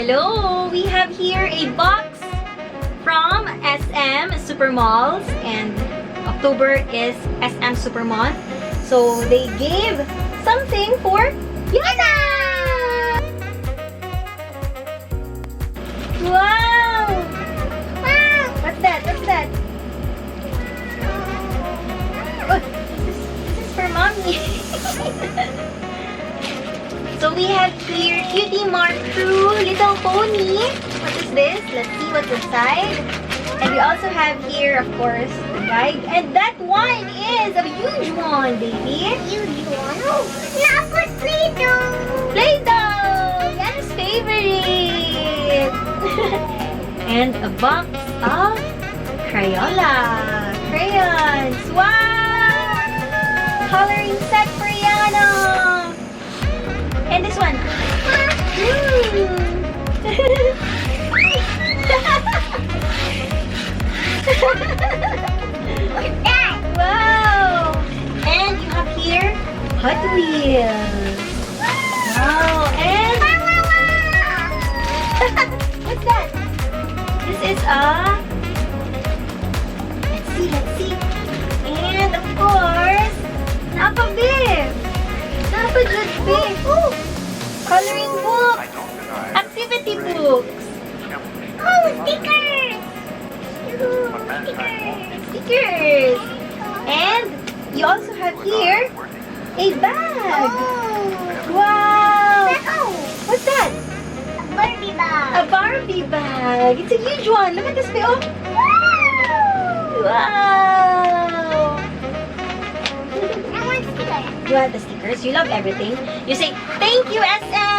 Hello! We have here a box from SM Supermalls, and October is SM Super Month. So they gave something for Yana! Wow! Wow! What's that? What's that? Oh, this is for Mommy. So we have here Cutie Mark Crew Little Pony. What is this? Let's see what's inside. And we also have here, of course, the bag. And that one is a huge one, baby. Huge one. Oh, naa pod Play-Doh. Play-Doh! Yana's favorite! And a box of Crayola crayons. Wow! Coloring set for Yana! And this one. What's that? Wow! And you have here Hot Wheels. Wow! And what's that? This is a. Let's see, let's see. And of course, naa pa bib. Naa pa jud bib. Coloring book. Activity books. Oh, stickers! Yoo-hoo, stickers! Stickers. And you also have here a bag. Oh! Wow! Oh, What's that? a Barbie bag. A Barbie bag. It's a huge one. Look at this, oh. Wow! I want sticker. You want the stickers? You love everything. You say, "Thank you, SM!"